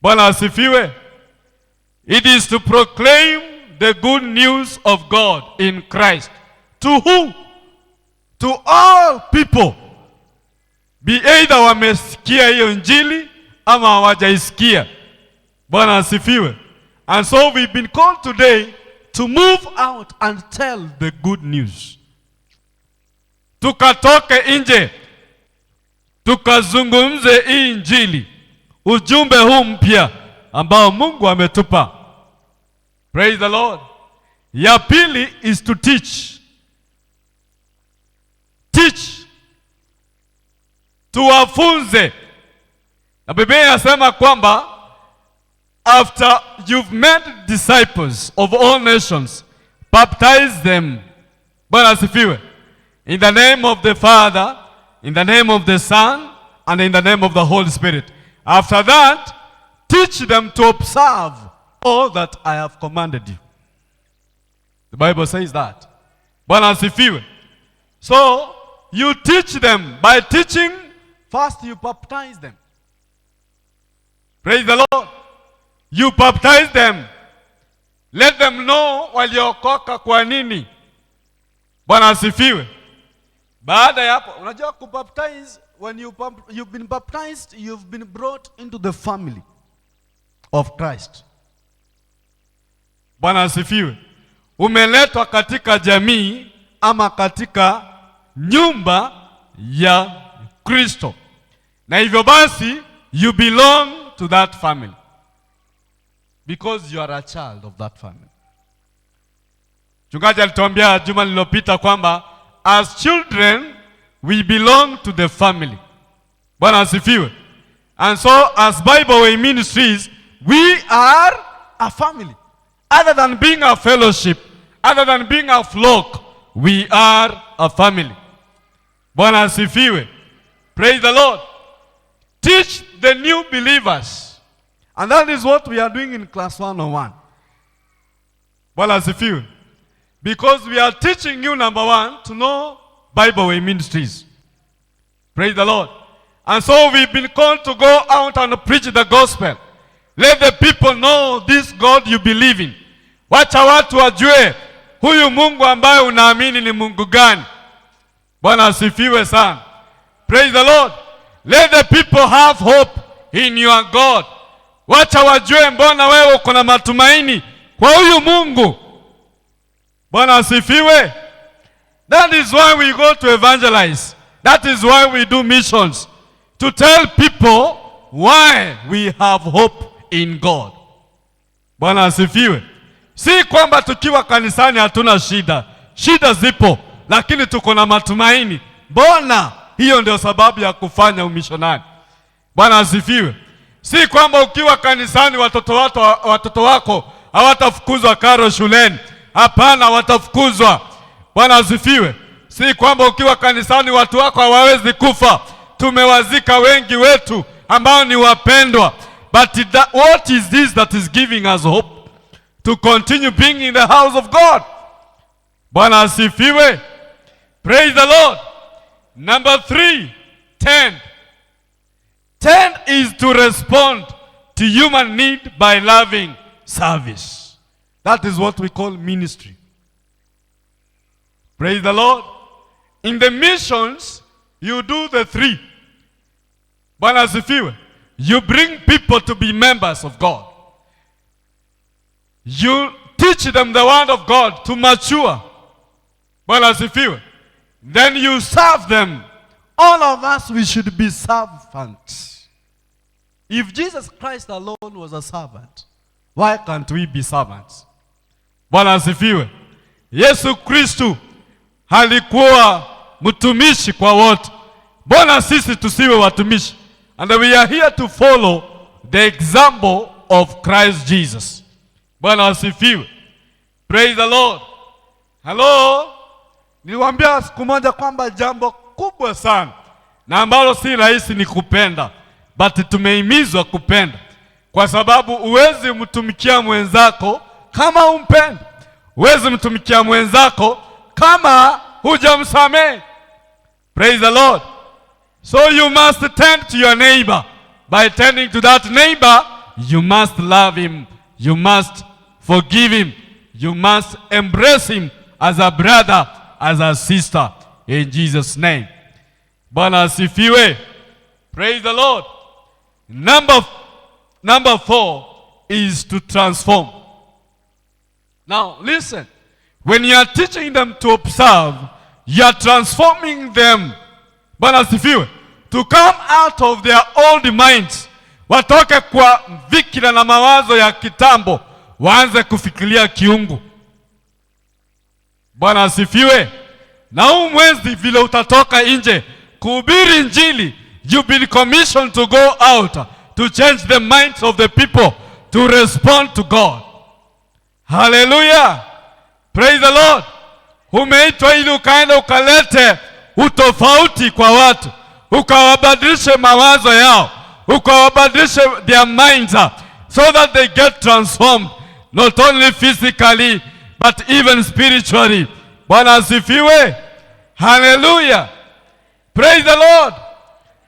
Bwana asifiwe. It is to proclaim the good news of God in Christ. To who? To all people. Be either wamesikia hiyo Injili ama hawajaisikia. Bwana asifiwe. And so we've been called today to move out and tell the good news. Tukatoke nje tukazungumze hii Injili, ujumbe huu mpya ambao Mungu ametupa. Praise the Lord. Ya pili is to teach. Teach. Tuwafunze. Na Biblia inasema kwamba after you've made disciples of all nations, baptize them. Bwana asifiwe. In the name of the Father, in the name of the Son, and in the name of the Holy Spirit. After that, teach them to observe all that I have commanded you. The Bible says that. Bwana asifiwe. So, you teach them by teaching, first you baptize them. Praise the Lord. You baptize them. Let them know waliokoka kwa nini. Bwana asifiwe. Baada ya hapo, unajua kubaptize, when you've been baptized, you've been brought into the family of Christ. Bwana asifiwe. Umeletwa katika jamii ama katika nyumba ya Kristo, na hivyo basi you belong to that family because you are a child of that family. Mchungaji alituambia juma lililopita kwamba as children we belong to the family. Bwana asifiwe. And so as Bible Way Ministries, we are a family. Other than being a fellowship, other than being a flock, we are a family. Bwana asifiwe. Praise the Lord. Teach the new believers. And that is what we are doing in class 101. Bwana asifiwe. Because we are teaching you, number one, to know Bible Way Ministries. Praise the Lord. And so we've been called to go out and preach the gospel. Let the people know this God you believe in. Wacha watu wajue huyu Mungu ambaye unaamini ni Mungu gani. Bwana asifiwe sana. Praise the Lord. Let the people have hope in your God. Wacha wajue mbona wewe uko na matumaini kwa huyu Mungu. Bwana asifiwe. That is why we go to evangelize. That is why we do missions. To tell people why we have hope in God. Bwana asifiwe. Si kwamba tukiwa kanisani hatuna shida. Shida zipo, lakini tuko na matumaini. Mbona? Hiyo ndio sababu ya kufanya umishonari. Bwana asifiwe. Si kwamba ukiwa kanisani watoto wako hawatafukuzwa karo shuleni. Hapana, watafukuzwa. Bwana asifiwe. Si kwamba ukiwa kanisani watu wako hawawezi kufa. Tumewazika wengi wetu ambao ni wapendwa. But what is this that is giving us hope to continue being in the house of God? Bwana asifiwe. Praise the Lord. Number three, tend. Tend is to respond to human need by loving service. That is what we call ministry. Praise the Lord. In the missions, you do the three. Bwana asifiwe. You bring people to be members of God. You teach them the word of God to mature. Bwana asifiwe. Then you serve them. All of us, we should be servants. If Jesus Christ alone was a servant, why can't we be servants? Bwana asifiwe. Yesu Kristu alikuwa mtumishi kwa wote. Mbona sisi tusiwe watumishi? And we are here to follow the example of Christ Jesus. Bwana asifiwe. Praise the Lord. Hello. Niliwaambia siku moja kwamba jambo kubwa sana na ambalo si rahisi ni kupenda, but tumehimizwa kupenda, kwa sababu huwezi mtumikia mwenzako kama humpendi. Huwezi mtumikia mwenzako kama hujamsamehe. Praise the Lord. So you must tend to your neighbor. By tending to that neighbor, you must love him, you must forgive him, you must embrace him as a brother, as a sister, in Jesus' name. Bwana asifiwe. Praise the Lord. Number four is to transform. Now listen, when you are teaching them to observe, you are transforming them. Bwana asifiwe. To come out of their old minds, watoke kwa fikira na mawazo ya kitambo, waanze kufikiria kiungu. Bwana asifiwe. Na huu mwezi vile utatoka nje kuhubiri Injili, you've been commissioned to go out to change the minds of the people to respond to God. Hallelujah. Praise the Lord. Umeitwa ili ukaenda ukalete utofauti kwa watu, ukawabadilishe mawazo yao, ukawabadilishe their minds so that they get transformed, not only physically but even spiritually. Bwana asifiwe. Hallelujah. Praise the Lord.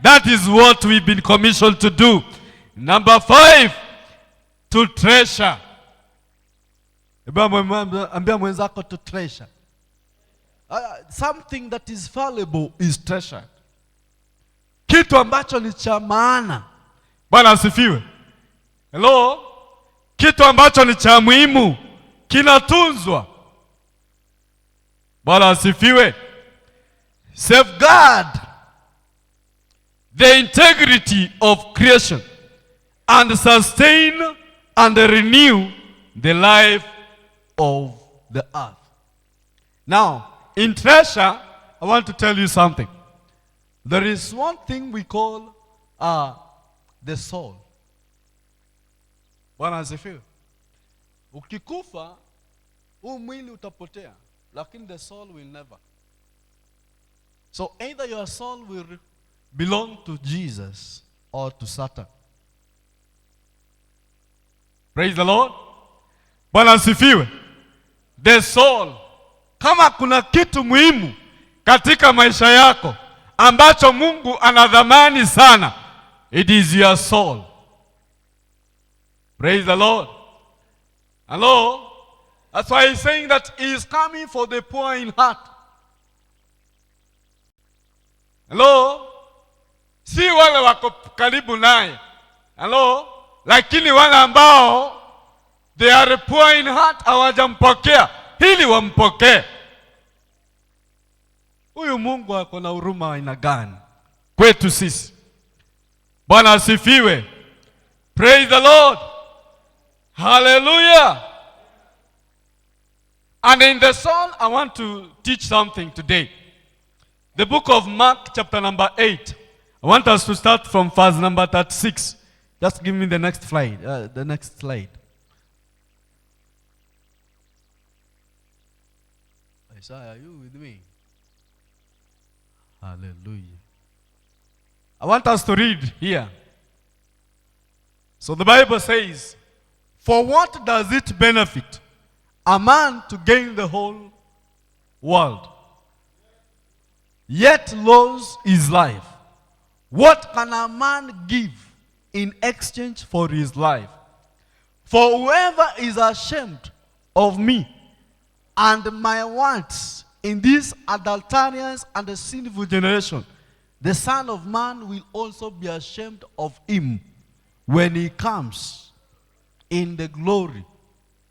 That is what we've been commissioned to do. Number five, to treasure. Hebu ambia mwenzako, to treasure. Something that is valuable is treasured. Kitu ambacho ni cha maana. Bwana asifiwe. Hello? Kitu ambacho ni cha muhimu kinatunzwa. Bwana asifiwe. Safeguard the integrity of creation and sustain and renew the life of the earth. Now, in treasure, I want to tell you something. There is one thing we call the soul. Bwana asifiwe. Ukikufa huu mwili utapotea, lakini the soul will never. So either your soul will belong to Jesus or to Satan. Praise the Lord. Bwana asifiwe. The soul. Kama kuna kitu muhimu katika maisha yako ambacho Mungu anadhamani sana, it is your soul. Praise the Lord. Hello? That's why he's saying that he is coming for the poor in heart. Hello? Si wale wako karibu naye. Hello? Lakini wale ambao they are poor in heart, hawajampokea ili wampokee. Huyu Mungu ako na huruma aina gani kwetu sisi? Bwana asifiwe. Praise the Lord. Hallelujah. And in the soul, I want to teach something today. The book of Mark, chapter number 8. I want us to start from verse number 36. Just give me the next slide. The next slide. Isaiah, are you with me? Hallelujah. I want us to read here. So the Bible says, "For what does it benefit a man to gain the whole world, yet lose his life? What can a man give in exchange for his life? For whoever is ashamed of me and my words in this adulterous and sinful generation, the Son of Man will also be ashamed of him when he comes in the glory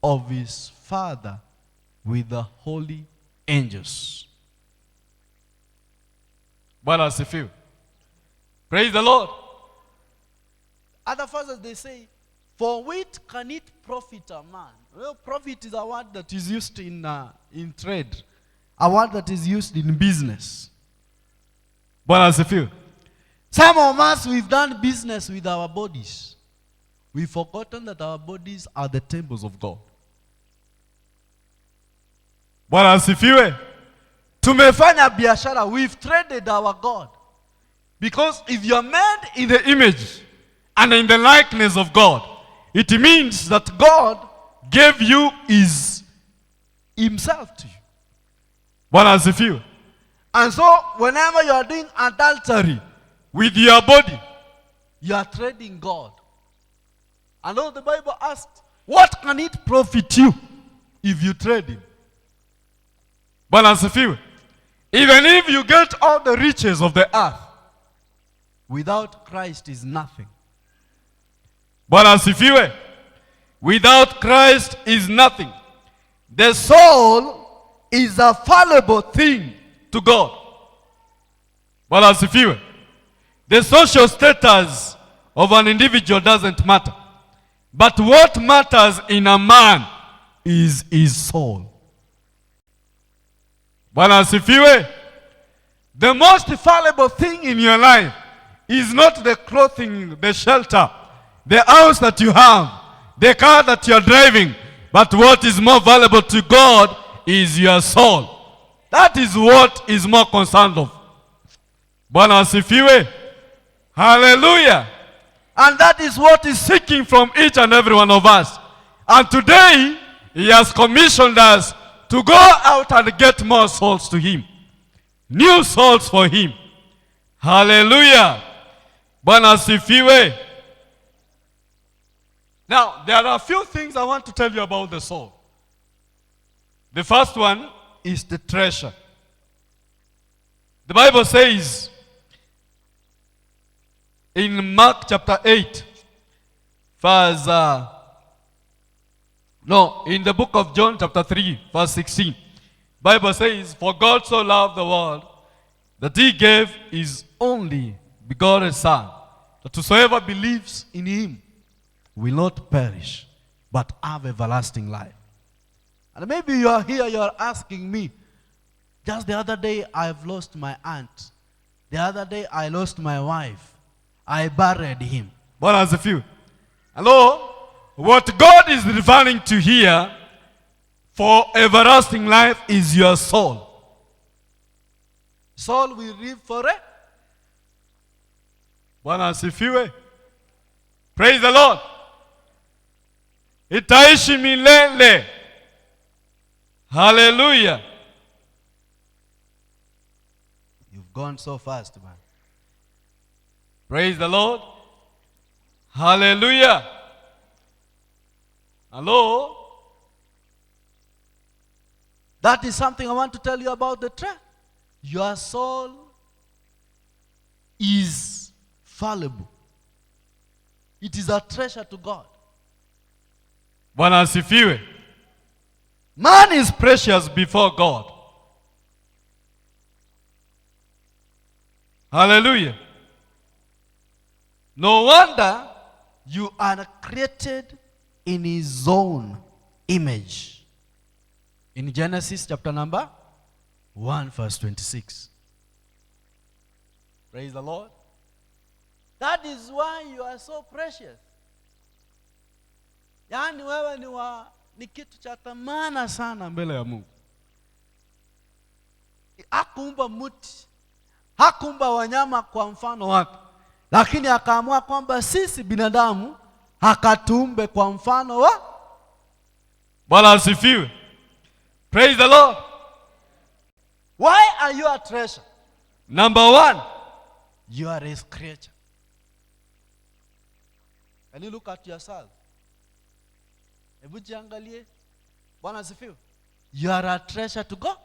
of his Father with the holy angels." Bwana asifiwe. Praise the Lord. Other verses they say, "For what can it profit a man?" Well, profit is a word that is used in trade, a word that is used in business. Bwana asifiwe. Some of us, we've done business with our bodies. We've forgotten that our bodies are the temples of God. Bwana asifiwe. Tumefanya biashara, we've traded our God. Because if you are made In the image and in the likeness of God, it means that God gave you his himself to you. Bwana asifiwe. And so whenever you are doing adultery with your body, you are trading God. And all the Bible asks, what can it profit you if you trade him? Bwana asifiwe. Even if you get all the riches of the earth, without Christ is nothing. Bwana asifiwe. Without Christ is nothing. The soul is a valuable thing to God. Bwana asifiwe. The social status of an individual doesn't matter. But what matters in a man is his soul. Bwana asifiwe. The most valuable thing in your life is not the clothing, the shelter, the house that you have, the car that you are driving, but what is more valuable to God is your soul. That is what is more concerned of. Bwana asifiwe. Hallelujah. And that is what is seeking from each and every one of us. And today, he has commissioned us to go out and get more souls to him. New souls for him. Hallelujah. Bwana asifiwe. Now, there are a few things I want to tell you about the soul. The first one is the treasure. The Bible says in Mark chapter 8, verse, no, in the book of John chapter 3, verse 16, Bible says, "For God so loved the world that he gave his only begotten Son, that whosoever believes in him will not perish, but have everlasting life." And maybe you are here, you are asking me, just the other day I've lost my aunt. The other day I lost my wife. I buried him. Bwana asifiwe. Hello? What God is referring to here for everlasting life is your soul. Soul will live forever. Bwana asifiwe. Praise the Lord. Itaishi milele. Hallelujah. You've gone so fast, man. Praise the Lord. Hallelujah. Hello? That is something I want to tell you about the tree. Your soul is valuable. It is a treasure to God. Bwana asifiwe. Man is precious before God. Hallelujah. No wonder you are created in his own image. In Genesis chapter number 1 verse 26. Praise the Lord. That is why you are so precious. Yaani wewe ni kitu cha thamana sana mbele ya Mungu. Hakuumba mti, hakuumba wanyama kwa mfano wake, lakini akaamua kwamba sisi binadamu akatuumbe kwa mfano wa. Bwana asifiwe. Praise the Lord. Why are you a treasure? Number one, you are his creature. Can you look at yourself? Hebu jiangalie. Bwana asifiwe. You are a treasure to God.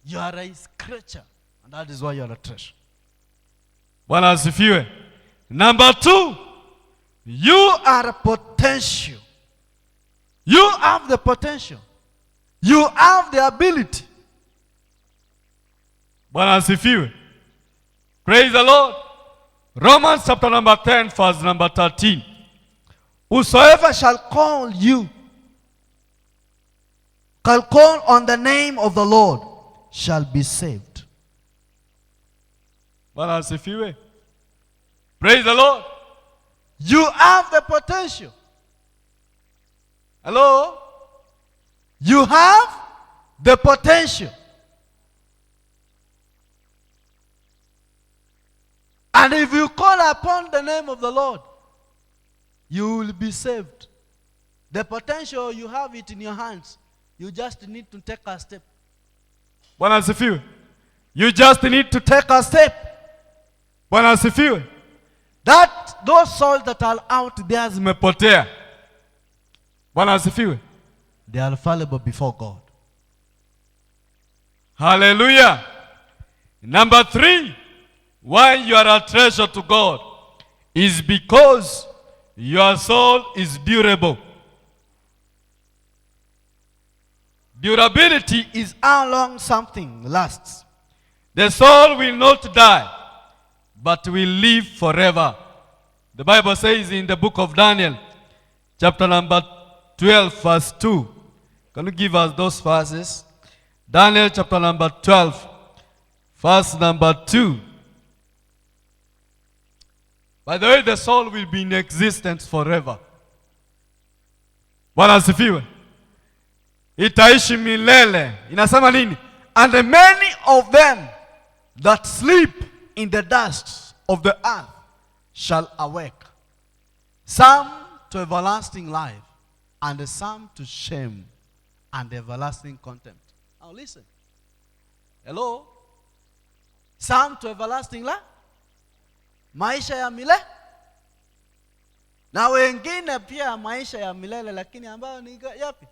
You are his creature. And that is why you are a treasure. Bwana asifiwe. Number two, you are potential. You have the potential. You have the ability. Bwana asifiwe. Praise the Lord. Romans chapter number 10, verse number 13. Whosoever shall call you, shall call on the name of the Lord, shall be saved. Bwana asifiwe. Praise the Lord. You have the potential. Hello? You have the potential. And if you call upon the name of the Lord, you will be saved. The potential, you have it in your hands. You just need to take a step. Bwana asifiwe. You just need to take a step. Bwana asifiwe. That those souls that are out there, zimepotea. Bwana asifiwe. They are fallible before God. Hallelujah. Number three, why you are a treasure to God is because your soul is durable. Durability is how long something lasts. The soul will not die, but will live forever. The Bible says in the book of Daniel, chapter number 12, verse 2. Can you give us those verses? Daniel chapter number 12, verse number 2. By the way, the soul will be in existence forever. Bwana asifiwe. Itaishi milele. Inasema nini? And many of them that sleep in the dust of the earth shall awake, some to everlasting life, and some to shame and everlasting contempt. Now listen. Hello? Some to everlasting life, maisha ya milele, na wengine pia maisha ya milele, lakini ambayo ni yapi?